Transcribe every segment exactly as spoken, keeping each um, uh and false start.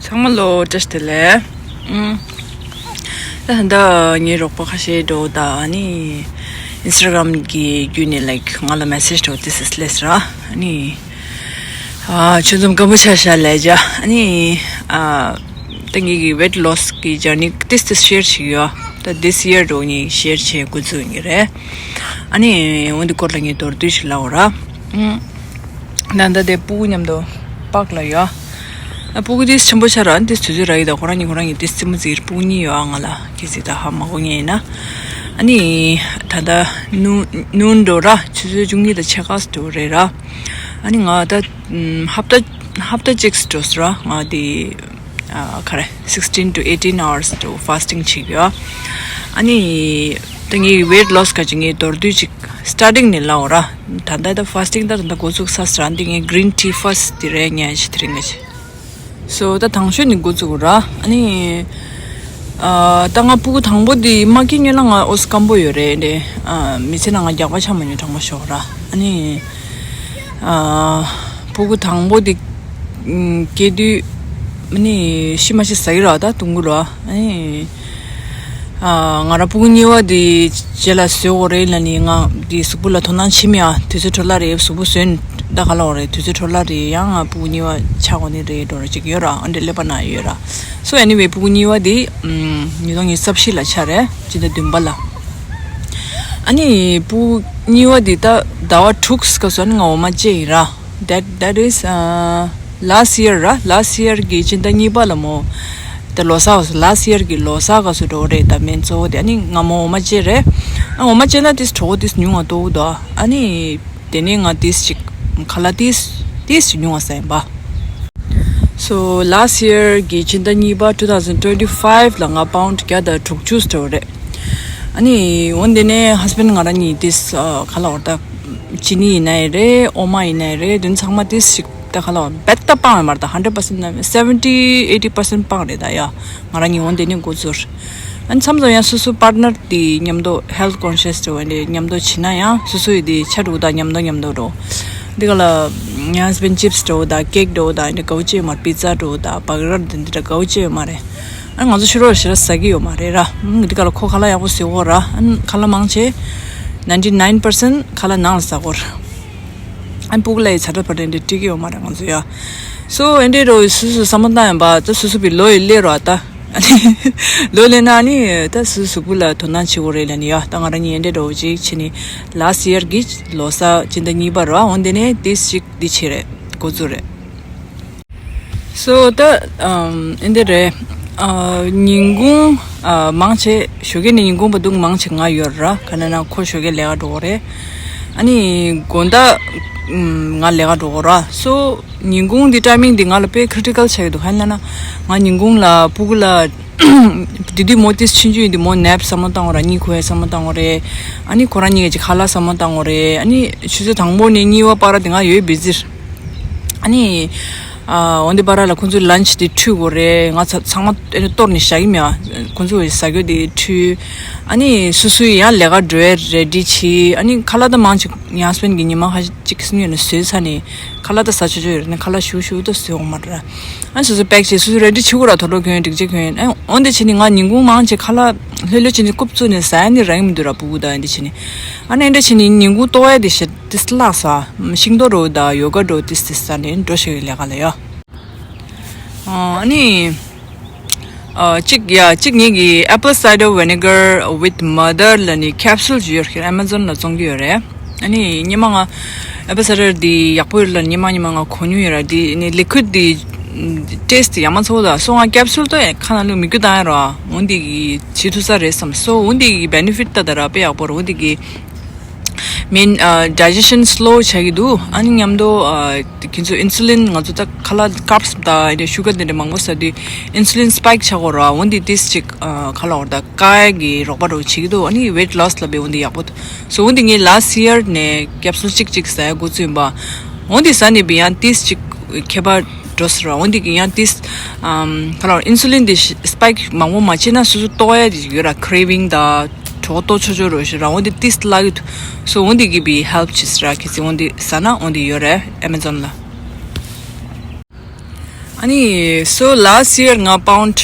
ཚང་མ་ལོ་བཀྲ་ཤིས་བདེ་ལེགས། ཨུམ། ད་ད་ངའི་རོགས་པ་ཁ་ཤས་འགྲོ་ད་ཨ་ནི་Instagram་གི་བརྒྱུད་ནས་like ང་ལ་message་འགྲོ་this is less་ར་ཨ་ནི་ཨ་ཆུ་འཛོམས་སྐམ་པོ་ཆ་ཤ་ལས་ཇ་ཨ་ནི་ཨ་ད་ངེད་ཀྱི་weight loss་གི་journey་ཏིས་ཏིས་share་བྱེད་ཡོད་ད་this year་འགྲོ་ངས་share་བྱེད་འགོ་འཛུགས་ཡིན་གྱི་རེད། ཨ་ནི་འོན་ཏེ་སྐོར་ལ་ངས་མདོར་བསྡུས་ཤིག་ལབ་འོ་ར། ཨུམ། ད་ལྟ་དེ་སྤུ་གུ་མཉམ་དུ་པག་ལ་ཡོད། ཨ་སྤུ་གུ་དེ་ཆེན་པོ་ཆགས་ར་དེ་དུས་ཚོད་རག་གི་ད་ཁོ་རང་གཉིས་ཁོ་རང་གཉིས་དེ་རྩེད་མོ་རྩེ་གི་སྤུ་གུ་གཉིས་ཡོད་ཨ་ང་ལ་གི་ཟིག་ད་ཧ་མ་གོ་ངེས་ཡིན་ན། ཨ་ནི་ད་ལྟ་ནུ་ནུན་འགྲོ་ར་ཆུ་ཚོད་བཅུ་གཉིས་དང་ཕྱེད་ཀ་འགྲོ་རེད་ར། ཨ་ནི་ང་ད་ཧབ་ཏ་ཧབ་ཏ་གཅིག་འགྲོ་སོང་ར་ང་དེ། ཨ་ག་རེ་sixteen to eighteen hours་དུ་fasting་བྱེད་ཀྱི་ཡོད། ཨ་ནི་ད་ངའི་weight loss་ག་ཅིག་ངའི་མདོར་བསྡུས་ཅིག་starting་ནས་ལབ་འོ་ར། ད་ལྟ་ད་fasting་ད་ད་ལྟ་འགོ་ཚུགས་ས་ཟེར་འདི་ངའི་green tea first་དེ་རེད་ཉལ་ཞིག་དེ་རིང་ངས་ཞིག So་ད་དང་ཤོས་ནས་འགོ་ཚུགས་འོ་ར། ཨ་ནི་ཨ་ད་ང་སྤུ་གུ་དང་པོ་དེ་མ་སྐྱེས་སྔོན་ལ་ང་ཨོ་སྐམ་པོ་ཡོད་རེད་འདི། ཨ་མི་ཚེ་ན་ང་རྒྱགས་པ་ཆ་མ་ཉོ་དྲང་པོ་ཤོག་ར། ཨ་ནི། ཨ་སྤུ་གུ་དང་པོ་དེ་ཨུམ་སྐྱེ་དུས་ཨ་ནི་ཤི་མ་ཤི་ཟ་གི་ར་ད་དུང་གུ་ར་ཨ་ནི་ཨ་ང་ར་སྤུ་གུ་གཉིས་པ་དེ་རྗེས་ལ་བཟོས་འོ་རེད་ལ་ནི་ང་དེ་གཟུགས་པོ་ལ་དོ་སྣང་བྱེད་མི་ཡ་དུས་ཚོད་འཕྲོ་བརླག་རེད་གཟུགས་པོ་བཟོས་ད་ག་ལ་འོ་རེད་དུས་ཚོད་འཕྲོ་བརླག་རེད་ཡང་ང་སྤུ་གུ་གཉིས་པ་ཆགས་འོ་ནི་རེད་འགྲོ་ར་ཅིག་ཡོད་ར་ཨ་འདྲ་ཀླད་པ་ན་ཡོད་ར། So anyway་སྤུ་གུ་གཉིས་པ་དེ་ཨུམ་ཉིས་སྟོང་ཉི་ཤུ་རྩ་བཞི་ལ་ཆགས་རེད། སྤྱི་ཟླ་བདུན་པ་ལ། ཨ་ནི་སྤུ་གུ་གཉིས་པ་འདི་ད་ཟླ་བ་དྲུག་སྐབས་སུ་ཨ་ནི་ང་འོ་མ་བཅད་ཡིན་ར། That that is uh, last year་ར། Last year་གི་སྤྱི་ཟླ་གཉིས་པ་ལ་མོ། ད་ལོ་གསར་བ་སུ་last year་གི་ལོ་གསར་སྐབས་སུ་འགྲོ་བ་རེད་ད་མིན་གཙོ་བོ་དེ་ཨ་ནི་ང་མོ་འོ་མ་བཅད་རེད། ཨ་འོ་མ་བཅད་ན་ཏིས་གྲོགས་ཏིས་ཉུང་བ་ཏོ་དོ་ཨ་ནི། དེ་ནས་ང་ཏིས་ཅིག་ཁ་ལག་ཏིས་ཏིས་ཅིག་ཉུང་བ་ཟ་ཡིན་པ། So last year་གི་ཕྱི་ཟླ་གཉིས་པ་two thousand twenty five་ལ་ང་pound་བརྒྱ་དང་དྲུག་ཅུ་སྤྲད་པ་རེད། ཨ་ནི་འོན་ཏེ་ནས་husband་ང་རང་གཉིས་ཏིས་ཁ་ལག་འོར་ད་ཅི་ནི་ཡིན་ན་ཡི་རེད་འོ་མ་ཡིན་ན་ཡི་རེད་དེ་ཚང་མ་ཏིས་ཅིག་ད་ཁ་ལག་འོར་བེད་ད་སྤང་བ་མ་རེད་ད་hundred percent་seventy eighty percent་སྤང་རེད་ད་ཡ་ང་རང་གཉིས་འོན་ཏེ་ནས་འགོ་ཚུར། ཨ་ནི་མཚམས་མཚམས་ཡང་སོ་སོ་partner་དེ་མཉམ་དུ་health conscious་འགྲོ་བ་འདི་མཉམ་དུ་བྱེད་ན་ཡང་སོ་སོ་ཡི་དེ་ཆ་འགྲོ་དང་མཉམ་དུ་མཉམ་དུ་འགྲོ། འདི་ག་ལ་ངའི་husband་chips་འགྲོ་དང་cake་འགྲོ་དང་འདི་གའུ་ཅེ་མར་pizza་འགྲོ་དང་burger་འདི་འདི་འདྲ་གའུ་ཅེ་ཡོད་མ་རེད། ཨ་ང་ཚོ་ཕྱི་རོལ་ཞེ་དྲག་ཟ་གི་ཡོད་མ་རེད་ར། འདི་ག་ལ་ཁོ་ཁ་ལག་ཡག་པོ་ཟོས་གོ་ར། ཨ་ཁ་ལག་མང་ཆེ་ninety nine percent་ཁ་ལག་ནང་ལ་ཟ་གོ་ར། ཨ་ཕྲུ་གུ་ལ་ཡི་ཚ་དྲོད་འཕར་དེ་འདྲ་སྤྲད་ཀྱི་ཡོད་མ་རེད་ང་ཚོ་ཡ། སོ་ཨེ་འདྲས་རོ་སུ་སུ་བསམ་བློ་བཏང་ཡོང་པ་ད་སུ་སུ་བི་ལོ་ཡི་སླེབས་རོ་ད། ལོ་སླེབས་ན་ནི་ད་སུ་གཟུགས་པོ་ལ་དོ་སྣང་བྱེད་དགོས་རེད་ལ་ནི་ཡ་ད་ང་རང་ཉིད་ཨེ་འདྲས་རོ་ཅིག་བྱེད་ནི་last year་གི་ལོ་གསར་སྤྱི་ཟླ་གཉིས་པ་རོ་འོན་ཏེ་ནས་ཏིས་ཅིག་འདི་བྱེད་རེད་འགོ་བཙུགས་རེད། སོ་ད་ཨེ་འདྲས་རེད། ཉིན་གུང་མང་ཆེ་ཞོགས་ཀས་ནས་ཉིན་གུང་བར་དུ་མང་ཆེ་ང་ཡོད་ར་ག་ན་ན་ཁོ་ཞོགས་ཀས་ལས་ཀ་འགྲོ་གི་རེད། ཨ་ནི་དགོང་དག་ང་ལས་ཀ་འགྲོ་གི་ར་སོ། ཉིན་གུང་འདི་timing་འདི་ང་ལ་དཔེ་critical་ཆགས་ཀྱི་འདུག་གང་ཡིན་ལབ་ན། ང་ཉིན་གུང་ལ་ཕྲུ་གུ་ལ་དེ་དུས་མོ་ཏིས་ཆུང་ཆུང་ཡིན་དུས་མོ་nap་བསམ་བློ་བཏང་དགོས་ར་གཉིད་ཁུག་ཡ་བསམ་བློ་བཏང་དགོས་རེད། ཨ་ནི་ཁོ་རང་གཉིས་ཀྱི་ཁ་ལག་བསམ་བློ་བཏང་དགོས་རེད། ཨ་ནི་ཆུ་ཚོད་དང་པོ་ནས་གཉིས་པ་བར་དེ་ང་ཡོད་busy་རེད། ཨ་ནི་ཨ་འོན་ཏེ་བར་ལ་ཁོང་ཚོའི་lunch་དེ་འཁྲུད་དགོས་རེད། ང་ཚ་ཚང་མ་ཨེ་ནི་གཏོར་ནས་བཞག་གི་མེད་ཨ། ཁོང་ཚོའི་ཟ་རྒྱུ་དེ་འཁྲུད། ཨ་ནི་སོ་སོའི་ཡང་ལས་ཀ་འགྲོ་ཡ་ready་བྱེད། ཨ་ནི་ཁ་ལག་ད་མང་ཆེ་ངའི་husband་གི་ཉི་མ་ཁ་ཅིག་སུན་ཡོད་ན་བཟོས་ཚར་ནས་ཁ་ལག་ད་ཟ་ཆོག་ཆོག་ཡོད་རེད་ནས་ཁ་ལག་ཞུ་ཞུ་ད་བཟོས་འོང་མ་རེད། ཨ་སོ་སོ་pack་བྱས་སོ་སོ་ready་བྱེད་དགོས་ར་དོ་དོ་གྱོན་འགྲིག་ཅེས་གྱོན་ཨ་འོན་ཏེ་བྱས་ནས་ང་ཉིན་གུང་མང་ཆེ་ཁ་ལག་ལྷོད་ལྷོད་བྱས་ནས་རྐུབ་བཙུགས་ནས་ཟ་ཡ་ནི་རང་མི་འདུག་ར་ཕྲུ་གུ་ད་ཨ་འདི་བྱས་ནས་ཨ་ནི་ཨ་འདྲ་བྱས་ནས་ཉིན་གུང་ལྟོ་ཡ་དེ་ཞེ་དྲག་བརླག་ས་ཤིང་ཏོག་འགྲོ་ད་ཡོ་ག་འགྲོ་ཏིས་ཏིས་ཟ་ནས་འགྲོ་ཤེས་ཡོད་ལས་ཀ་ལ་ཡ། ཨ་ནི། ཨ་གཅིག་ཡ་གཅིག་ངེད་ཀྱི་apple cider vinegar with mother་ལ་ནི་capsule་ཅིག་ཡོད་རེད། Amazon་ལ་བཙོང་གི་ཡོད་རེད། ཨ་ནི་སྔོན་མ་ང་apple cider་འདི་ཡག་པོ་ཡོད་ལ་སྔོན་མ་སྔོན་མ་ང་གོ་མྱོང་ཡོད་ར། འདི་ནི་liquid་འདི་taste་ཡག་མ་ཚོ་ད་སོ་ང་capsule་ཏོ་ཁ་ནང་ལུགས་མི་རྒྱུ་དང་ཡ་ར་འོན་འདི་གི་བྱེད་ཐུབ་ས་རེད་བསམ་སོ་འོན་འདི་གི་benefit་ད་ད་ར་དཔེ་ཡག་པོ་ར་འོན་འདི་གི་མིན་ཨ་digestion slow་བྱ་གི་འདུག་ཨ་ནི་མཉམ་དུ་ཨ་ཁྱེད་ཚོ་insulin་ང་ཚོ་ད་ཁ་ལག་carbs་དང་ཨ་ནི་sugar་དེ་འདྲ་མང་པོ་ཟ་དུས་insulin spike་བྱ་གོ་ར་འོན་ཏེ་ཏིས་ཅིག་ཨ་ཁ་ལག་འོར་ད་ཀ་གི་རོགས་པ་རོགས་བྱེད་ཀྱི་འདུག་ཨ་ནི་weight loss་ལ་བས་འོན་ཏེ་ཡག་པོ་འདུག so འོན་ཏེ་ངས་last year་ནས་capsule་གཅིག་གཅིག་ཟ་ཡ་འགོ་ཚུགས་ཡིན་པ། འོན་ཏེ་ཟ་ནས་བས་ཡང་ཏིས་ཅིག་ཁྱད་པར་འགྲོ་ཟེར་བ་འོན་ཏེ་གི་ཡང་ཏིས་ཨམ་ཁ་ལག་insulin་དེ་spike་མང་པོ་མ་བྱས་ན་སོ་སོ་ལྟོགས་ཡ་དེ་ཡོད་ར་craving་དང་གྲོད་ཁོག་ལྟོགས་ཆོག་ཆོག་རོ་ཞེས་ར་འོན་ཏེ་ཏིས་ལག་གི་འདུག so འོན་ཏེ་གི་བི་help་བྱེད་ཟེར་ར་ཁྱེད་ཚོས་འོན་ཏེ་ཟ་ན་འོན་ཏེ་ཡོད་རེད་Amazon་ལ། ཨ་ནི་so last year ང་pound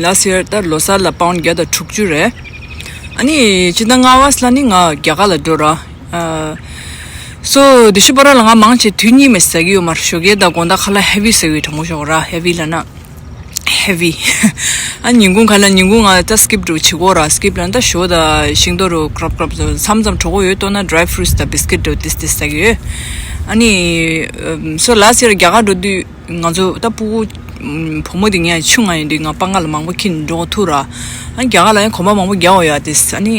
last year ད་ལོ་གསར་ལ་pound བརྒྱ་དང་དྲུག་ཅུ་རེད། ཨ་ནི་ཕྱི་ཟླ་ལྔ་པ་ལ་ནི་ང་རྒྱ་གར་ལ་འགྲོ་ར། ཨ་so དེ་ཤུ་པ་ར་ལ་ང་མང་ཆེ་དུས་གཉིས་མ་ཟ་གི་ཡོད་མ་རེད། ཞོགས་ཀས་དང་དགོང་དག་ཁ་ལག་heavy ཟ་གི་ཡོད། དྲང་པོ་ཞོག་ར་heavy ལ་ན། heavy ཨ་ཉིན་གུང་ཁ་ལག་ཉིན་གུང་ང་ད་skip འགྲོ་བྱེད་གོ་ར། skip ལ་ད་ཞོ་ད་ཤིང་ཏོག་རུ་ཀྲབ་ཀྲབ་མཚམས་མཚམས་གྲོགས་པོ་ཡོད་ལྟོ་ན་dry fruits ད་biscuit འགྲོ་ཏིས་ཏིས་ཟ་གི་ཡོད། ཨ་ནི་so last year རྒྱ་གར་འགྲོ་དུས་ང་ཚོ་ད་ཕྲུ་གུ་བུ་མོ་དེ་ངས་ཆུང་ང་ཡིན་དུས་ང་པང་ཁ་ལ་མང་པོ་ཁྱིན་འགྲོ་ཐུག་ར། ཨ་ནི་རྒྱ་གར་ལ་ཡང་གོམ་པ་མང་པོ་རྒྱག་འོ་ཡ་ཏིས། ཨ་ནི་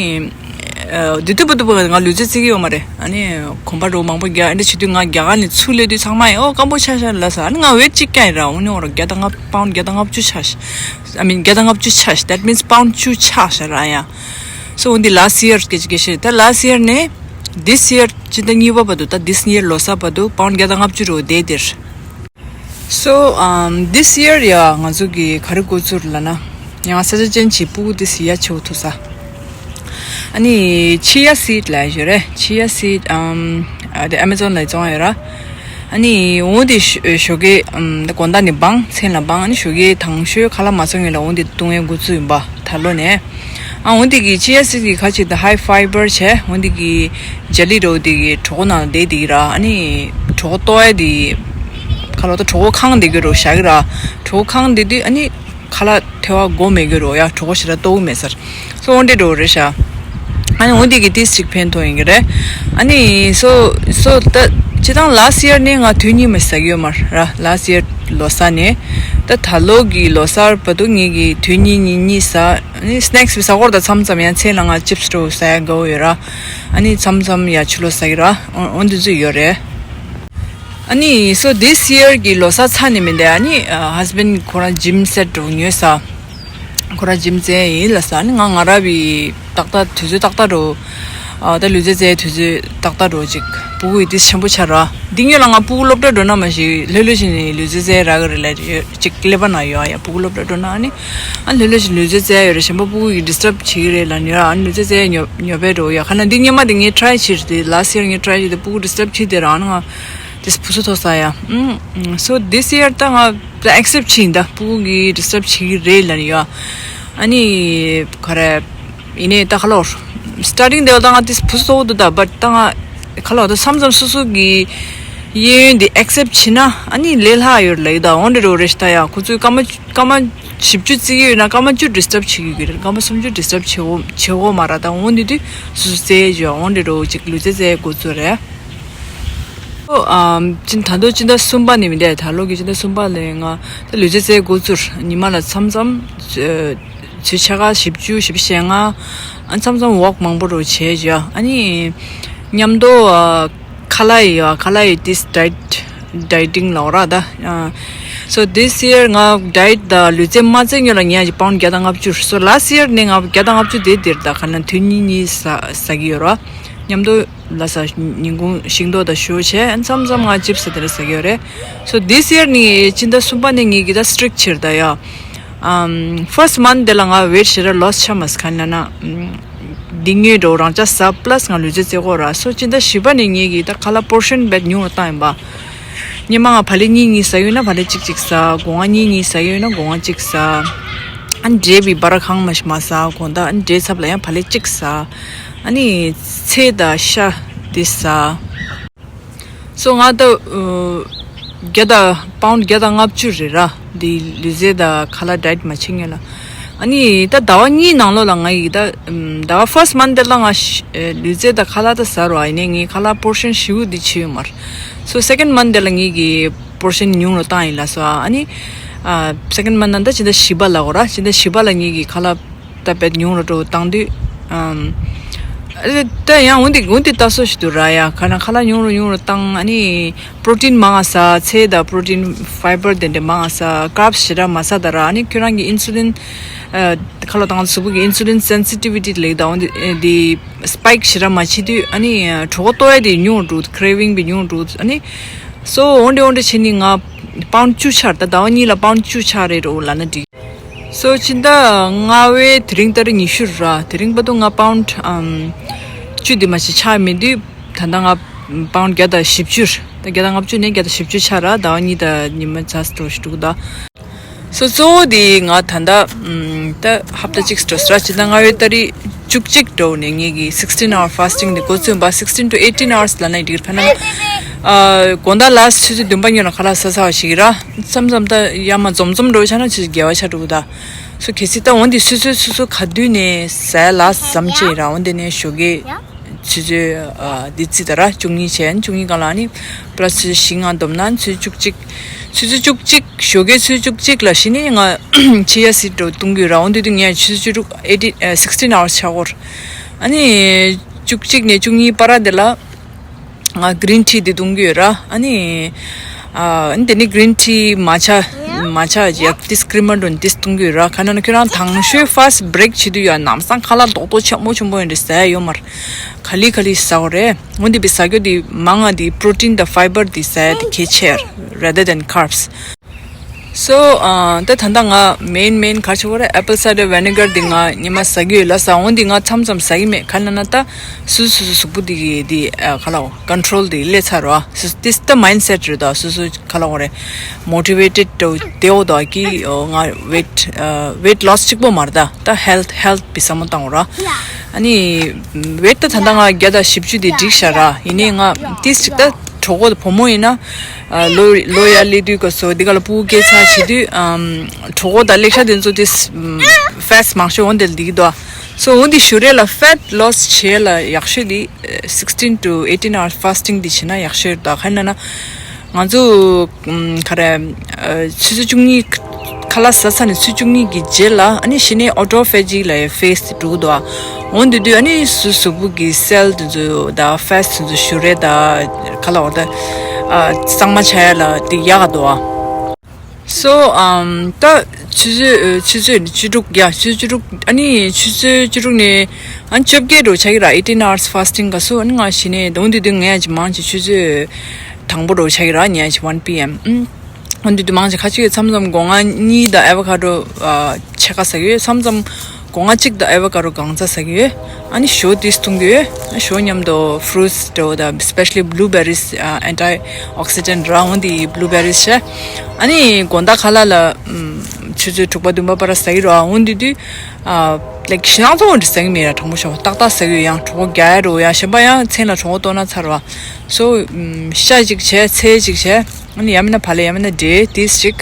དུས་དུས་པ་དུས་པ་ང་ལུས་རྩལ་རྩེ་གི་ཡོད་མ་རེད། ཨ་ནི་གོམ་པ་རོ་མང་པོ་རྒྱག་ཨ་འདྲ་བྱེད་དུས་ང་རྒྱ་གར་ནས་ཚུར་སླེབས་དུས་ཚང་མ་ཡིན་ཨོ་སྐམ་པོ་ཆགས་ཤག་ལབ་ས། ཨ་ནི་ང་weight གཅིག་བརྒྱབ་ཡིན་ར། འོ་ནི་འོ་ར་བརྒྱ་དང་ལྔ་pound བརྒྱ་དང་ལྔ་བཅུ་ཆགས་ཤག I mean བརྒྱ་དང་ལྔ་བཅུ་ཆགས་ཤག that means pound བཅུ་ཆགས་ཤག་ར་ཡ། so འོ་འདི་last year སྐད་ཆ་སྐད་ཆ་ད་last year ནས་this year ཕྱི་ཟླ་གཉིས་པ་བར་དུ་ད་this year ལོ་གསར་བར་དུ་pound བརྒྱ་དང་ལྔ་བཅུ་རོ་བསྡད་དེར། so um, this year ཡ་ང་ཚོ་གི་ག་རེ་འགོ་ཚུགས་ལ་ན། ཡང་ས་ཆ་ཅན་གྱི་ཕྲུ་གུ་དེ་སི་ཡ་ཆེ་བོ་ཐུག་ས། ཨ་ནི་chia seed ལ་ཡོད་རེད། chia seed um, ཨ་དེ་Amazon ལ་བཙོང་ཡོད་ར། ཨ་ནི་འོ་དེ་ཞོ་ཞོགས་ཀས um, དགོང་དག་ནས་སྦང་མཚན་ལ་སྦང་ཨ་ནི་ཞོགས་ཀས་དང་ཤོས་ཁ་ལག་མ་སོང་ངེས་ལ་འོ་དེ་བཏུང་ཡས་འགོ་ཚུགས་ཡིན་པ་ད་ལོ་ནས། ཨ་འོ་འདི་གི་chia seed གི་ཁ་ཅིག་ད་high fiber བྱས་འོ་འདི་གི་ཇ་ལི་རོ་འདི་གི་གྲོད་ཁོག་ནང་བསྡད་འདི་གི་ར། ཨ་ནི་གྲོད་ཁོག་ལྟོགས་ཡ་འདི་ཁ་ལོ་ད་གྲོད་ཁོག་ཁེངས་འདི་གི་རོ་བཞག་གི་ར། གྲོད་ཁོག་ཁེངས་འདི་དུས་ཨ་ནི་ཁ་ལག་ཐེ་བ་དགོས་མེད་གི་རོ་ཡ། གྲོད་ཁོག་ཞེ་དྲག་ལྟོགས་གི་མེད་ཟེར། སོ་འོ་འདི་རོ་རེད་ཤག་ཨ་ནི་འོ་འདི་གི་ཏིས་ཅིག་ཕན་ཐོགས་ཡིན་གི་རེད། ཨ་ནི་སོ་སོ་ད་སྤྱི་བཏང་last year ནས་ང་དུས་གཉིས་མ་ཟ་གི་ཡོད་མ་ར། last year ལོ་གསར་ནས་ད་ད་ལོ་གི་ལོ་གསར་བར་དུ་ངེད་ཀྱི་དུས་གཉིས་གཉིས་གཉིས་ཟ། ཨ་ནི་snacks བི་ཟ་ཧོར་དང་མཚམས་མཚམས་ཡང་མཚན་ལ་ང་chips སྤྲོ་ཟ་ཡ་དགའ་བོ་ཡོད་ར། ཨ་ནི་མཚམས་མཚམས་ཡ་ཆུ་ལོ་ཟ་གི་ར། འོ་འདི་ཚོ་ཡོད་རེད། ཨ་ནི་so this year གི་ལོ་གསར་ཚར་ནས་མིན་ཏེ་ཨ་ནི་husband ཁོ་རང་gym set འགྲོ་ཉོས་ས། ཁོ་རང་gym རྩེ་ཡིན་ལ་ས། ཨ་ནི་ང་ང་ར་བི་ཏག་ཏག་དུས་ཚོད་ཏག་ཏག་འགྲོ། ཨ་ད་ལུས་རྩལ་རྩེ་དུས་ཚོད་ཏག་ཏག་འགྲོ་ཅིག་ཕྲུ་གུ་ཡི་ཏིས་ཆེན་པོ་ཆགས་ར། འདི་ཉོས་ལ་ང་ཕྲུ་གུ་སློབ་གྲྭ་འགྲོ་ན་མ་ཞིག་ལྷོད་ལྷོད་བྱས་ནས་ལུས་རྩལ་རྩེ་རག་གི་རེད་ལ་ཅིག་ཀླད་པ་ན་ཡོད་ཨ་ཡ། ཕྲུ་གུ་སློབ་གྲྭ་འགྲོ་ན་ཨ་ནི་ཨ་ལྷོད་ལྷོད་བྱས་ལུས་རྩལ་རྩེ་ཡོད་རེད། གཞན་པ་ཕྲུ་གུ་ཡི་disturb བྱེད་ཀྱི་རེད་ལ་ཉོས་ཨ་ནི་ལུས་རྩལ་རྩེ་ཉོ་ཉོ་པས་འགྲོ་ཡ། ཁ་ན་འདི་སྔོན་མ་དེ་ངས་try བྱས་རེད། དེ་last year ངས་try བྱས་དེ་ཕྲུ་གུ་disturb བྱས་དེ་རང་ང་དེ་བུ་སུ་ཐོག་ས་ཡ། ཨུམ། so this year ད་ང་ད་accept བྱས་ཡིན། ད་ཕྲུ་གུ་གི་disturb བྱེད་ཀྱི་རེད་ལ་ཡ། ཨ་ནི་ག་རེ། ཡིན་ནའི་ད་ཁ་ལོར་starting དེ་ད་ང་དེ་བུ་སོ་འདུག་ད་but ད་ང་ཁ་ལོར་ད་མཚམས་མཚམས་སོ་སོ་གི་གཡས་གཡོན་དེ་accept བྱས་ན་ཨ་ནི་ལས་སླ་ཡོད་ལ་ཡོད། ད་འོན་ཏེ་རོ་རེ་ཞིག་ད་ཡ་ཁོ་ཚོས་སྐར་མ་སྐར་མ་བཞི་བཅུ་བརྩི་གི་ཡོད་ན་སྐར་མ་བཅུ་disturb བྱེད་ཀྱི་ཡོད་རེད། སྐར་མ་སུམ་ཅུ་disturb བྱེད་འོ་བྱེད་འོ་མ་ར། ད་འོན་ཏེ་དུས་སོ་སོ་རྩེ་ཡོད་འོན་ཏེ་རོ་ཅིག་ལུས་རྩལ་རྩེ་འགོ་ཚུགས་རེད། ཨོ། ཨམ། ཅིན་ད་དུང་ཕྱི་ཟླ་གསུམ་པ་ནས་མི་འདས་ད་ལོ་གི་ཕྱི་ཟླ་གསུམ་པ་ལས་ང་ད་ལུས་རྩལ་རྩེ་འགོ་ཚུགས། ཉི་མ་ལ་མཚམས་མཚམས་ཚོད་ཆ་ག་བཞི་བཅུ་བཞི་བཅུ་ཞེ་ལྔ། ཨ་མཚམས་མཚམས་walk མང་པོ་རུ་བྱས་བྱས། ཨ་ནི་མཉམ་དུ་ཨ་ཁ་ལག་ཡི་ཨ་ཁ་ལག་ཡི་this diet dieting ལ་འོ་ར་ད། ཨ། so this year ང་diet དང་ལུས་རྩལ་མ་རྩེ་སྔོན་ལ་ངས་ཀྱི་pound བརྒྱ་དང་ལྔ་བཅུ། so last year ནས་ང་བརྒྱ་དང་ལྔ་བཅུ་དེ་དེར་ད་ཁ་ན་དུས་གཉིས་གཉིས་ཟ་ཟ་གི་ཡོད་ར། མཉམ་དུ་ལ་ས་ཉིན་གུང་ཤིང་ཏོག་དང་ཞོ་བྱས་མཚམས་མཚམས་ང་chips དེ་འདྲ་ཟ་གི་ཡོད་རེད། so this year ནི་ཕྱི་ཟླ་གསུམ་པ་ནས་ངེད་ཀྱི་ད་strict ཆེར་ད་ཡ། ཨམ། first month དེ་ལ་ང་weight ཞེ་དྲག་loss ཆ་མ་སོང་ག་ན་ན། འདི་ངའི་འགྲོ་རང་ཅག་ཟ་plus ང་ལུས་རྩལ་རྩེ་གོ་ར། so ཕྱི་ཟླ་བཞི་པ་ནས་ངེད་ཀྱི་ད་ཁ་ལག་portion དཔེ་ཉུང་རུ་བཏང་ཡིན་པ། སྔོན་མ་ང་བག་ལེབ་གཉིས་གཉིས་ཟ་ཡོད་ན་བག་ལེབ་གཅིག་གཅིག་ཟ། སྒོ་ང་གཉིས་གཉིས་ཟ་ཡོད་ན་སྒོ་ང་གཅིག་ཟ། ཨ་འབྲས་བི་བ་ར་གང་མ་ཞིག་མ་ཟ། དགོང་དག་ཨ་འབྲས་ཚབ་ལ་ཡང་བག་ལེབ་གཅིག་ཟ། ཨ་ནི་ཚལ་དང་ཤ་དེ་ཟ། སོ་ང་ད་ཨ་བརྒྱ་དང་pound བརྒྱ་དང་ལྔ་བཅུ་རེད་ར། འདི་ལུས་རྩལ་དང་ཁ་ལག་diet མ་བྱེད་སྔོན་ལ། ཨ་ནི་ད་ཟླ་བ་གཉིས་ནང་ལོགས་ལ་ང་ཡིས་ད་ཨམ་ཟླ་བ་first month དེ་ལ་ང་ཤ་ཨ་ལུས་རྩལ་དང་ཁ་ལག་ད་ཟ་རོ། ཨ་ཡིན་ནའི་ངའི་ཁ་ལག་portion ཞེ་པོ་འདི་བྱེད་ཡོད་མ་རེད། སོ་second month དེ་ལ་ངེད་ཀྱི་portion ཉུང་རུ་བཏང་ཡིན་ལ་སོ། ཨ་ནི་ཨ་second month ན་ད་ཕྱི་ཟླ་བཞི་པ་ལ་འོ་ར། ཕྱི་ཟླ་བཞི་པ་ལ་ངེད་ཀྱི་ཁ་ལག་ད་དཔེ་ཉུང་རུ་འགྲོ་བཏང་དུས། ཨམ། ཨ་ད་ཡང་འོན་ཏེ་འོན་ཏེ་ལྟ་སོ་ཞིག་ཏུ་ར་ཡ། ཁ་ན་ཁ་ལག་ཉུང་རུ་ཉུང་རུ་བཏང་། ཨ་ནི་protein མང་ང་ཟ། ཚལ་དང་protein fiber དེ་འདྲ་མང་ང་ཟ། carbs ཞེ་དྲག་མ་ཟ་ད་ར། ཨ་ནི་ཁྱོད་རང་གི་insulin ཨ་ཁ་ལོ་དང་གཟུགས་པོ་གི་insulin sensitivity ལེགས་དང་འོན་ཏེ་འདི་spike ཞེ་དྲག་མ་བྱེད་དུས། ཨ་ནི་གྲོད་ཁོག་ལྟོགས་ཡ་དེ་ཉུང་རུ་འགྲོ། craving བི་ཉུང་རུ་འགྲོ། ཨ་ནི་སོ་འོན་ཏེ་འོན་ཏེ་བྱས་ནི་ང་pound བཅུ་ཆགས། ད་ཟླ་བ་གཉིས་ལ་pound བཅུ་ཆགས་རེད་འགྲོ་ལབ་ན་འགྲིག་སོ་ཕྱི་ཟླ་ལྔ་པའི་དེ་རིང་ཏ་རིག་ཉི་ཤུ་ར། དེ་རིང་བར་དུ་ང་pound ཨམ་བཅུ་དེ་མ་ཞིག་ཆགས་མེད་དུས་ད་ལྟ་ང་ པའུན་བརྒྱ་དང་བཞི་བཅུ། ད་བརྒྱ་དང་ལྔ་བཅུ་ནས་བརྒྱ་དང་བཞི་བཅུ་ཆགས་ར། ཟླ་བ་གཉིས་དང་ཉི་མ་ཚ་སྟོ་ཞིག་འདུག་ད། སོ་གཙོ་བོ་དེ་ང་ད་ལྟ་ད་ཧབ་ཏ་གཅིག་སྤྲོ་སྲ་ཅི་ད་ང་ཡོད་ད་རེས་བཅུ་གཅིག་འགྲོ་ནས་ངེད་ཀྱི་sixteen hour fasting དེ་འགོ་ཚུགས་པ། Sixteen to eighteen hours ལ་ན་འགྲིག་ཁ་ན། དགོང་དག་ལ་ཆུ་ཚོད་བདུན་པ་ཉིན་ལ་ཁ་ལག་ཟ་ཚར་བ་ཞིག་ར། མཚམས་མཚམས་ད་ཡ་མ་འཛོམས་འཛོམས་འགྲོ་ཆ་ན་ཆུ་ཚོད་བརྒྱད་པ་ཆ་འགྲོ་གི་ད། སོ་གལ་སྲིད་ད་འོན་ཏེ་སོ་སོའི་སོ་སོ་ག་དུས་ནས་ཟས་ལ་ཟམ་བཅད་ར། འོན་ཏེ་ནས་ཞོགས་ཀས་ཆུ་ཚོད་ཨ་འདི་རྩིས་ད་ར་བཅུ་གཉིས་བྱས། བཅུ་གཉིས་སྒང་ལ་ནི་plus་ཆུ་ཚོད་བཞི་ལྔ་བསྡོམས་ན་ཆུ་ཚོད་བཅུ་གཅིག་ཆུ་ཚོད་བཅུ་གཅིག་ཞོགས་ཀས་ཆུ་ཚོད་བཅུ་གཅིག་ལ་གཞི་ནས་ང་chia seed་འགྲོ་བཏུང་གི་ར། འོན་ཏེ་དུས་ངས་ཆུ་ཚོད་བཅུ་དྲུག eighteen sixteen hours་ཆགས་སྐོར། ཨ་ནི་བཅུ་གཅིག་ནས་བཅུ་གཉིས་བར་དེ་ལ་ང་green tea་དེ་བཏུང་གི་ཡོད་ར། ཨ་ནི་ཨ་ནི་དེ་ནི་green tea་matcha matcha་ཡ་ཏིས་creamer་འདྲ་ཏིས་བཏུང་གི་ཡོད་ར། ཁ་ན་ན་ཁྱོད་རང་དང་ཤོས་first break་བྱེད་དུས་ཡ་ནམ་སང་ཁ་ལག་རྡོག་རྡོག་ཆེན་མོ་ཆེན་པོ་ཡིན་རེད་ཟ་ཡ་ཡོད་མ་རེད། ག་ལི་ག་ལི་ཟ་འོ་རེད། འོན་ཏེ་བི་ཟ་རྒྱུ་དེ་མང་ང་དེ་protein་དང་fiber་དེ་ཟ་ཡ་དེ་གལ་ཆེ་rather than carbs། So ད་ད་ལྟ་ང་main main་ག་ཆེ་བོ་རེད། apple cider vinegar་དེ་ང་ཉི་མ་ཟ་གི་ཡོད་ལ་ཟ། འོན་ཏེ་ང་མཚམས་མཚམས་ཟ་གི་མེད། ག་ན་ན་ད་སུ་སུ་སུ་གཟུགས་པོ་དེ་གི་དེ་ག་ལ་control་དེ་སླེབས་ཚར་བ། སུ་དེ་ད་mindset་རེད་ད། སུ་སུ་ག་ལ་འོ་རེད། motivated་དེ་འོ་ད་གི་ང་weight weight loss་གཅིག་པོ་མ་རེད་ད། ད་health health་བི་ས་མོ་བཏང་འོ་ར། ཨ་ནི་weight་ད་ད་ལྟ་ང་བརྒྱ་དང་བཞི་བཅུ་དེ་འགྲིག་ཤག་ར། ཡིན་ནའི་ང་ཏིས་ཅིག་ད་གྲོགས་པོ་དང་བུ་མོ་ཡིན་ན་ལོ་ལོ་ཡར་སླེབས་དུས་སྐབས་སུ་འདི་ག་ལ་ཕྲུ་གུ་སྐྱེས་ཚར་བྱེད་དུས་གྲོགས་པོ་དང་ལེགས་ཤ་དེ་ཚོ་ཏིས་fats་མང་ཤོས་འོང་དེ་འདི་གི་དོ། སོ་འོང་དེ་ཞུ་རེ་ལ་fat loss་བྱེད་ལ་ཡག་ཤོས་དེ་sixteen to eighteen hour fasting་དེ་བྱེད་ན་ཡག་ཤོས་རེད་ད། ག་ཡིན་ན་ང་ཚོ་ག་རེ། ཆུ་ཚོད་བཅུ་གཉིས་ཁ་ལག་ཟ་ཚར་ནས་ཆུ་ཚོད་བཅུ་གཉིས་ཀྱི་རྗེས་ལ་ཨ་ནི་གཞི་ནས་autophagy་ལ་phase་དེ་འགྲོ་གི་འདུག་ཨ། འོན་ཏེ་དུས་ཨ་ནི་སུ་གཟུགས་པོ་གི་cell་དེ་ཚོ་དང་fats་དེ་ཚོ་ཞུ་རེ་ད་ག་ལ་འོ་ད་གཙང་མ་ཆགས་ཡ་ལ་དེ་ཡག་ག་འདུག་ཨ། So ད་ཆུ་ཚོད་ཆུ་ཚོད་བཅུ་དྲུག་ཡ་ཆུ་ཚོད་བཅུ་དྲུག་ཨ་ནི་ཆུ་ཚོད་བཅུ་དྲུག་ནས་ཨ་ནི་བཅོ་བརྒྱད་འགྲོ་ཆགས་ཀྱི་ར། eighteen hours fasting་ག་སུ་ཨ་ནི་ང་གཞི་ནས་འོན་ཏེ་དུས་ངས་ཀྱི་མང་ཆེ་ཆུ་ཚོད་དང་པོ་འགྲོ་ཆགས་ཀྱི་ར། ཉལ་ཆེ་one P M། ཨུམ། འོན་ཏེ་དུས་མང་ཆེ་ཁ་ཅིག་མཚམས་མཚམས་སྒོ་ང་གཉིས་དང་avocado་ཨ་ཕྱེད་ཀ་ཟ་གི་ཡོད། མཚམས་མཚམས་སྒོ་ང་གཅིག་དང་avocado་གང་ཚ་ཟ་གི་ཡོད། ཨ་ནི་ཞོ་ཏིས་བཏུང་གི་ཡོད། ཞོ་མཉམ་དུ་fruits་འདྲ་བོ་དང་especially blueberries་ཨ་antioxidant་ར། འོན་ཏེ་blueberries་བྱས། ཨ་ནི་དགོང་དག་ཁ་ལག་ལ་ཨུམ་ཆུ་ཚོད་དྲུག་པ་བདུན་པ་བར་ཟ་གི་ར། འོན་ཏེ་དུས་ཨ་like་ཞེ་སྡང་ཚོ་འདྲ་ཟ་གི་མེད་ར། དྲང་པོ་ཞོག་ཏག་ཏག་ཟ་གི་ཡོད། ཡང་གྲོད་ཁོག་རྒྱག་ཡ་འདྲ་བོ་ཡང་གཞན་པ་ཡང་མཚན་ལ་གྲོད་ཁོག་ལྟོགས་ན་ཚར་བ། So ཤ་གཅིག་བྱས་ཚལ་གཅིག་བྱས། ཨ་ནི་ཡང་མིན་ན་བག་ལེབ་ཡང་མིན་ན་འབྲས་ཏིས་གཅིག་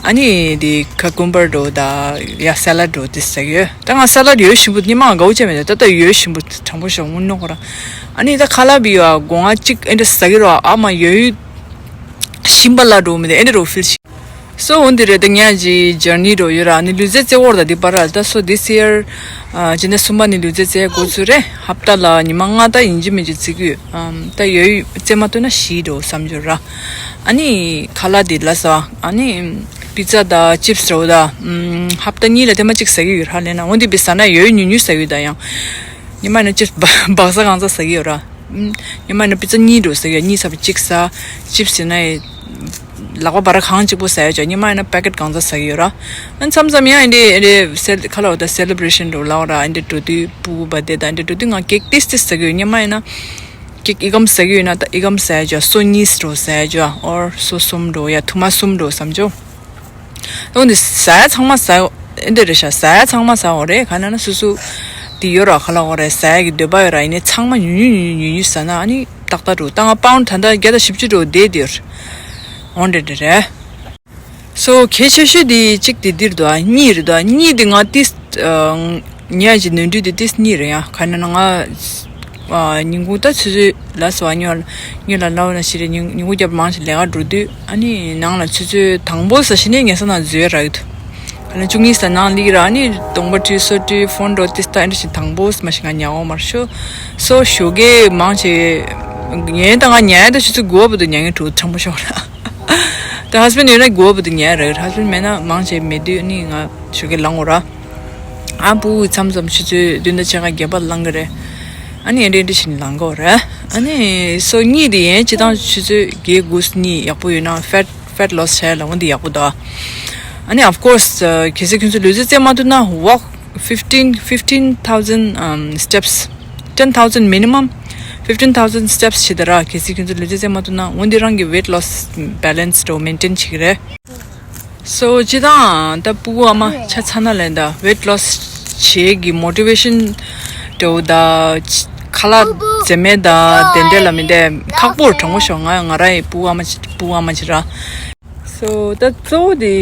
ཨ་ནི་དེ་cucumber་འདྲ་བོ་དང་ཡ་salad་འདྲ་བོ་ཏིས་ཟ་གི་ཡོད། ད་ང་salad་ཡོད་ཞིམ་པོ་ཉི་མ་དགའ་བོ་བྱས་མེད། ད་ད་ཡོད་ཞིམ་པོ་དྲང་པོ་ཞོག་ངུ་ནོ་ཁོ་ར། ཨ་ནི་ད་ཁ་ལག་བི་ཡོ་སྒོ་ང་གཅིག་ཨེ་འདྲ་ཟ་གི་ར། ཨ་མ་ཡོད་ཞིམ་པ་ལ་འགྲོ་མི་དེ་ཨེ་འདྲ་རོ་ཕིལ་ཤི། So འོན་ཏེ་རེད་ད་ངས་ཀྱི་journey་འགྲོ་ཡོད་ར། ནི་ལུས་རྩལ་རྩེ་བོར་ད་འདི་པར་ར་ད། So this year་ཨ་ཅི་ནས་གསུམ་པ་ནི་ལུས་རྩལ་རྩེ་འགོ་ཚུགས་རེད། ཧབ་ཏ་ལ་ཉི་མ་ལྔ་ད་ཡིན་གཅིག་མིན་གཅིག་རྩེ་གི་ཡོད། ཨམ་ད་ཡོད་རྩེ་མ་ཐུབ་ན་བཞི་འགྲོ་བསམ་རྒྱུ་ར། ཨ་ནི་ཁ་ལག་འདི་ལ་ཟ་ཨ་ནི་pizza་ད་chips་ར་བོ་ད། ཨམ་ཧབ་ཏ་གཉིས་ལ་ཐེངས་མ་གཅིག་ཟ་གི་ཡོད་ར་ལེ་ན། འོན་ཏེ་བི་ཟ་ན་ཡོད་ཉུང་ཉུང་ཟ་གི་ཡོད་ད། ཡང་ཉི་མ་ཡིན་ན་chips་སྦག་ས་གང་ཚ་ཟ་གི་ཡོད་ར། ཉི་མ་ཡིན་ན་pizza་གཉིས་འགྲོ་ཟ་གི་ཡོད། གཉིས་ཚར་བ་གཅིག་ཟ། chips་ཡིན་ན་ལག་པ་བར་གང་གཅིག་པོ་ཟ་ཡོད་ཅག་ཉི་མ་ཡིན་ན་packet་གང་ཚ་ཟ་གི་ཡོད་ར། ཨ་མཚམས་མཚམས་ཡང་ཨེ་འདྲེ་ཨེ་འདྲེ་སེ་ཁ་ལ་འོ་ད་celebration་འགྲོ་ལ་འོ་ར། ཨེ་འདྲེ་འགྲོ་དུས་སྤུ་གུ་བ་དེ་ད་ཨེ་འདྲེ་འགྲོ་དུས་ང་cake་ཏིས་ཏིས་ཟ་གི་ཡོད། ཉི་མ་ཡིན་ན་cake་ཨི་གམ་ཟ་གི་ཡོད་ན་ད་ཨི་གམ་ཟ་ཡོད་ཅག་སོ་གཉིས་འགྲོ་ཟ་ཡོད་ཅག or་སོ་གསུམ་འགྲོ་ཡ་ཐུ་མ་གསུམ་འགྲོ་བསམ་ཅོ། འོ་འདི་ཟ་ཡ་ཚང་མ་ཟ་ཡོ། ཨེ་འདི་རེད་ཤག་ཟ་ཡ་ཚང་མ་ཟ་འོ་རེད། ག་ན་ན་སུ་སུ་འདི་ཡོད་ར་ཁ་ལ་འོ་རེད། ཟ་ཡ་གི་འདོད་པ་ཡོད་ར། ཡིན་ནའི་ཚང་མ་ཉུང་ཉུང་ཉུང་ཉུང་ཉུང་ཉུང་ཟ་ན་ཨ་ནི་ཏག་ཏག་འགྲོ། ད་ང་པའུན་ད་ལྟ་བརྒྱ་དང་བཞི་བཅུ་འགྲོ་བསྡད་དེ་ཡོད་ར། འོ་འདྲ་འདྲ་རེད། སོ་གལ་ཆེ་ཤོས་འདི་གཅིག་དེ་འདིར་འདུག་ཨ། གཉིས་རེད་འདུག་ཨ། གཉིས་འདི་ང་ཏིས་ཉལ་གྱི་ནོར་འཁྲུལ་དེ་ཏིས་གཉིས་རེད་ཡ། ག་ན་ན་ང་ཉིན་གུང་ད་ཆུ་ཚོད་ལ་སོ་ཨ་ཉོ་ཉོ་ལ་ལའོ་ན་ཤི་རེ་ཉིན་ཉིན་གུང་རྒྱབ་མང་ཆེ་ལས་ཀ་འགྲོ་དུས་ཨ་ནི་ནང་ལ་ཆུ་ཚོད་དང་པོ་ས་ཤི་ནས་ངལ་ས་ན་འཛུལ་རག་གི་འདུག་ཨ་ནི་བཅུ་གཉིས་ས་ནང་ལིག་ར་ཨ་ནི་གདོང་པ་བཀྲུས་སོ་བཀྲུས་ཕོན་འགྲོ་ཏིས་ད་ཨ་འདྲ་ཞིག་དང་པོ་མ་ཤི་ང་ཉལ་འོ་མར་ཤོ་སོ་ཞོགས་ཀས་མང་ཆེ་ངས་ད་ང་ཉལ་ད་ཆུ་ཚོད་དགུ་པ་བར་དུ་ཉལ་ངེས་འགྲོ་དྲང་པོ་ཤོག་ར། ད་husband་ཡོད་ན་དགུ་པ་བར་དུ་ཉལ་རེད། husband་མེད་ན་མང་ཆེ་མེད་དུས་ཨ་ནི་ང་ཞོགས་ཀས་ལངས་འོ་ར། ཨ་ཕྲུ་གུ་མཚམས་མཚམས་ཆུ་ཚོད་བདུན་དང་ཕྱེད་ཀ་བརྒྱད་པ་ལངས་ཀྱི་རེད། ཨ་ནི་ཨེ་འདྲ་ཨེ་འདྲ་བྱས་ནས་ལངས་ཀྱི་ཡོད་རེད། ཨ་ནི་སོ་གཉིས་དེ་ཡན་སྤྱི་བཏང་ཆུ་ཚོད་བརྒྱད་དགུ་གཉིས་ཡག་པོ་ཡོད་ན་fat fat loss་བྱས་ལ་འོན་ཏེ་ཡག་པོ་འདུག་ཨ་ནི་of course་གལ་སྲིད་ཁྱོད་ཚོ་ལུས་རྩལ་རྩེད་མ་ཐུབ་ན་walk fifteen fifteen thousand um, steps, ten thousand minimum. fifteen thousand steps བྱེད་ད་ར། གལ་སྲིད་ཁྱོད་ཚོ་ལུས་རྩལ་རྩེད་མ་ཐུབ་ན་འོན་ཏེ་རང་གི་weight loss balance དོ་maintain བྱེད་ཀྱི་རེད། So ཅི་དང་ད་ཕྲུ་གུ་ཨ་མ་ཆ་ཚ་ན་ལན་ད་weight loss བྱེད་ཀྱི་motivation དོ་ད་ཁ་ལག་འཛེམ་མེད་ད་དེ་འདྲ་ལ་མི་འདྲ་ཁག་པོར་དྲང་པོ་ཤོད། ང་ང་རང་ཡི་ཕྲུ་གུ་ཨ་མ་ཕྲུ་གུ་ཨ་མ་ཅི་ར། So ད་གཙོ་བོ་དེ་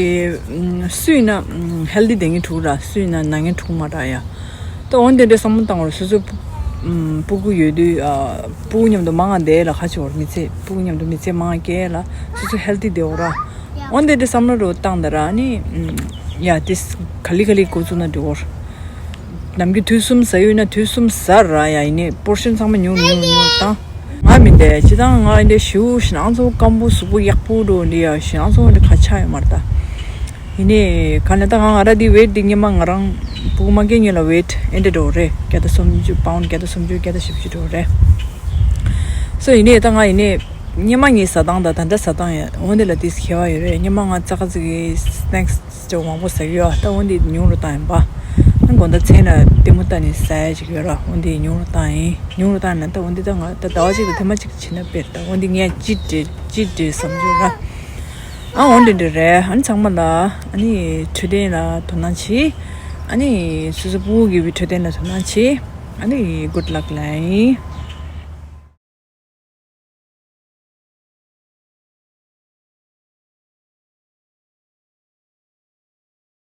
སུ་ཡིན་ན་healthy དེ་ངའི་ཕྲུ་གུ་ར། སུ་ཡིན་ན་ན་ངའི་ཕྲུ་གུ་མ་ར་ཡ། ད་འོན་ཏེ་འདྲ་བསམ་བློ་བཏང་བར་སོ་སོ་ཕྲུ་གུ་ཡོད་དུས་ཕྲུ་གུ་མཉམ་དུ་མང་ང་བསྡད་ལ་ཁ་ཆེ་བར་མི་ཚེ་ཕྲུ་གུ་མཉམ་དུ་མི་ཚེ་མང་ང་སྐྱེལ་ལ་སོ་སོ་healthy བསྡད་འོ་ར། འོན་ཏེ་འདྲ་བསམ་བློ་རོ་བཏང་ད་ར་ནི་ཡ་དེ་ག་ལི་ག་ལི་འགོ་བཙུགས་ན་འགྲིག་འོ། ནམ་རྒྱུན་དུས་གསུམ་ཟ་ཡོད་ན་དུས་གསུམ་ཟ་ར་ཡ། ཡིན་ནའི་portion ཚང་མ་ཉུང་ཉུང་ཉུང་བཏང་། ང་མི་འདས་ཅི་དང་ང་འདས་ཞུ་ཞེ་ནང་ཚོ་སྐམ་པོ་གཟུགས་པོ་ཡག་པོ་འགྲོ་འདི་ཡ་ཞེ་ནང་ཚོ་འདི་ཁ་ཆག་ཡོད་མ་རེད་ད། ཡིན་ནའི་ག་ལ་ད་ང་ང་ར་འདི་weight འདི་སྔོན་མ་ང་རང་ཕྲུ་གུ་མ་སྐྱེས་སྔོན་ལ་weight ཨེ་འདྲ་འགྲོ་རེད། བརྒྱ་དང་སུམ་ཅུ་pound བརྒྱ་དང་སུམ་ཅུ་བརྒྱ་དང་བཞི་བཅུ་འགྲོ་རེད། So ཡིན་ནའི་ད་ང་ཡིན་ནའི་སྔོན་མ་ངའི་ཟ་སྟངས་དང་ད་ལྟ་ཟ་སྟངས་ཡ་འོ་འདི་ལ་དེ་ཁྱད་པར་ཡོད་རེད། སྔོན་མ་ང་ཙག་ཙིག་གི་snacks ཅོ་མང་པོ་ཟ་གི་ཡོད། ད་འོན་ཏེ་ཉུང་རུ་བཏང་ཡིན་པ། ཨ་དགོང་དག་མཚན་ལ་ལྟད་མོ་ལྟ་ནས་ཟ་ཡ་ཅིག་ཡོད་ར། འོན་ཏེ་ཉུང་རུ་བཏང་ཡིན། ཉུང་རུ་བཏང་ན་ད་འོན་ཏེ་ད་ང་ད་ཟླ་བ་གཅིག་ལ་ཐེངས་མ་གཅིག་བྱེད་ན་དཔེར་ད་འོན་ཏེ་ངས་ཅི་འདྲེ་ཅི་འདྲེ་བསམ་རྒྱུ་ར། ཨ་འོན་ཏེ་འདྲེ་རེད། ཨ་ནི་ཚང་མ་ལ་ཨ་ནི་འཕྲོད་བསྟེན་ལ་དོ་སྣང་བྱེད། ཨ་ནི་སོ་སོ་ཕྲུ་གུ་གི་འཕྲོད་བསྟེན་ལ་དོ་སྣང་བྱེད། ཨ་ནི་good luck ལ་ཡིན།